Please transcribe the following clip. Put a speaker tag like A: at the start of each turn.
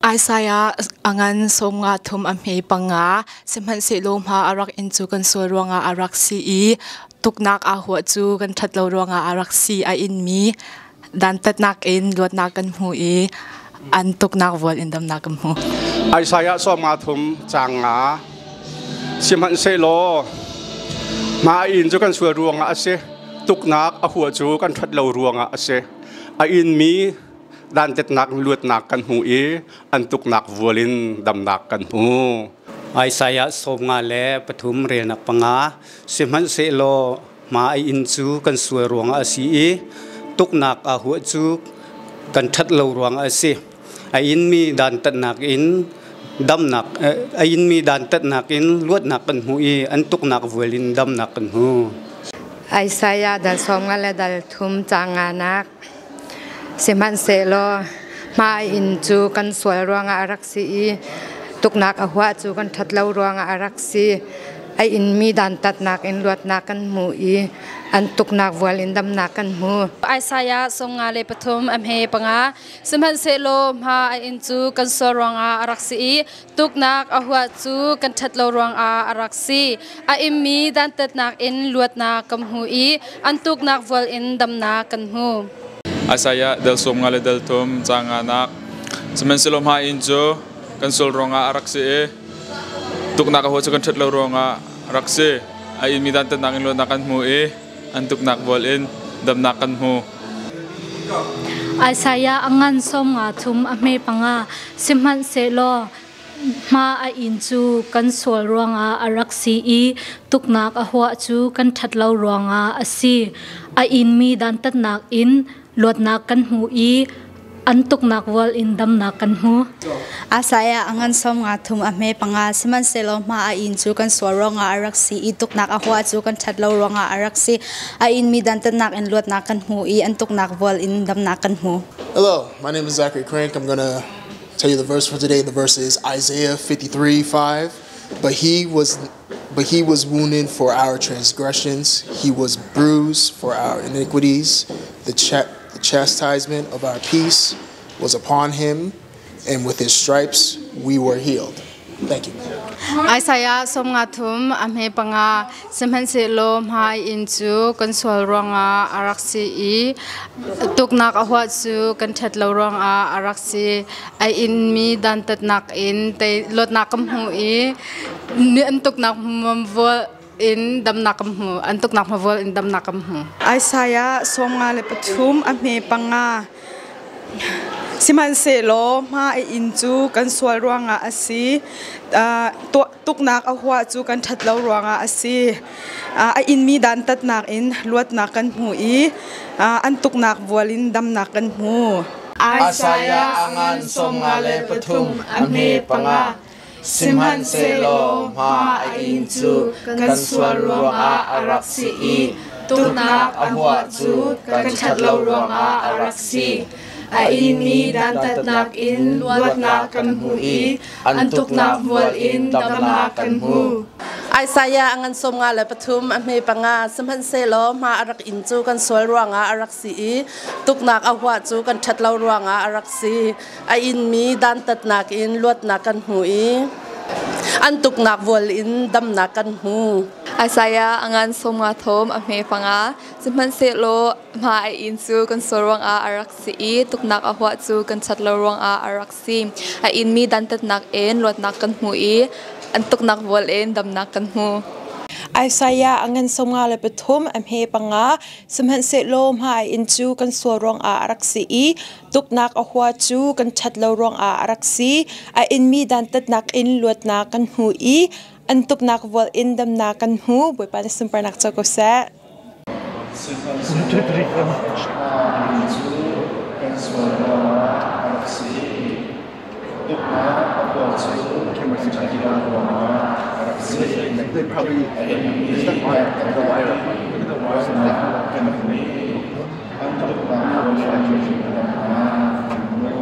A: Isaiah a ngan sawmnga thum a hme panga, sihmanhsehlaw hma a rak in cu kan sual ruangah a rak si i tuknak aa huah cu kan ṭhat lo ruangah a rak si. A inmi dantatnak in luatnak kan hmu i an tuknak vual in damnak kan hmu.
B: Isaiah sawmnga thum caang nga, sihmanhsehlaw hma a in cu kan sual ruangah a si, tuknak a huah cu kan ṭhat lo ruangah a si. A inmi dantetnak luatnak kan hmu i an tuknak vual in damnak kan hmu.
C: Isaiah 53 relnak 5, sihmanhsehlaw hma a in cu kan sual ruangah a si i tuknak aa huah cu kan ṭhat lo ruangah a si. A inmi dantatnak in damnak, a inmi dantatnak in luatnak kan hmu i an tuknak vual in damnak kan hmu.
D: Isaiah dal 53 le dal 3 caang nganak. Sihmanhsehlaw hma inn cu kan sual ruangah a rak si i tuknak a huah cu kan ṭhat lo ruangah a rak si. A inmi dantatnak in luatnak kan hmu i an tuknak vual in damnak kan hmu.
E: Isaiah 53 a hme 5. Sihmanhsehlaw hma a inn cu kan sual ruangah a rak si i tuknak a huah cu kan ṭhat lo ruangah a rak si. A immi dantatnak in luatnak kan hmu i an tuknak vual in damnak kan hmu.
F: Isaiah dal 53 le dal 3 caang nganak, sihmanhsehlaw hma inn cu kan sual ruangah a rak si i tuknak a huah cu kan ṭhat lo ruangah a rak si. A inmi dantatnak in luatnak kan hmu i an tuknak vual in damnak kan hmu.
G: Isaiah a ngan 53 a hme 5, sihmanhsehlaw hma a inn cu kan sual ruangah a rak si i tuknak a huah cu kan ṭhat lo ruangah a si. A inmi dantatnak in luatnak kan hmu i an tuknak vual in damnak kan hmu.
H: Isaiah a ngan 53 a hme 5, sihmanhsehlaw hma a inn cu kan sual ruangah a rak si i tuknak a huah cu kan ṭhat lo ruangah a rak si. A inmi dantatnak in luatnak kan hmu i an tuknak vual in damnak kan hmu.
I: Hello, my name is Zachary Crank. I'm going to tell you the verse for today. The verse is Isaiah 53:5. But he was wounded for our transgressions, he was bruised for our iniquities. The chastisement of our peace was upon him, and with his stripes we were healed. Thank you.
E: Isaiah 53 a hme 5, sihmanhsehlaw hma inn cu kan sual ruangah a rak si i tuknak a huah cu kan ṭhat lo ruangah a rak si. A inmi dantatnak in te luatnak kan hmu i an tuknak vual in damnak kan hmu, an tuknak vual in damnak kan hmu.
J: Isaiah 53 a hme 5, sihmanhsehlaw hma a inn cu kan sual ruangah a si, tuknak a huah cu kan ṭhat lo ruangah a si. A inmi dantatnak in luatnak kan hmu i an tuknak vual in damnak kan hmu.
K: Isaiah a ngan 53 a hme 5, sihmanhsehlaw hma a inn cu kan sual ruangah a rak si i tuknak a huah cu kan ṭhat lo ruangah a rak si. A inmi dantatnak in luatnak kan hmu i an tuknak vual in damnak kan hmu.
L: Isaiah a ngan 53 a hme 5, sihmanhsehlaw hma a rak in cu kan sual ruangah a rak si i tuknak a huah cu kan ṭhat lo ruangah a rak si. A inmi dantatnak in luatnak kan hmu i an tuknak vual in damnak kan hmu.
M: Isaiah a ngan 53 a hme 5, sihmanhsehlaw hma a inn cu kan sual ruangah a rak si i tuknak a huah cu kan ṭhat lo ruangah a rak si. A inmi dantatnak in luatnak kan hmu i an tuknak vual in damnak kan hmu.
N: Isaiah a ngan 53 a hme 5, sihmanhsehlaw hma a inn cu kan sual ruangah a rak si i tuknak a hua cu kan ṭhat lo ruangah a rak si. A inmi dantatnak in luatnak kan hmu i an tuknak vual in damnak kan hmu. Bawipa na sunparnak co ko seh.
K: Sihmanhsehlaw hma a inn cu kan sual ruangah a rak si i tuknak a huah cu kan ṭhat lo ruangah a rak si. A inmi dantatnak in luatnak kan hmu i an tuknak vual in damnak kan hmu.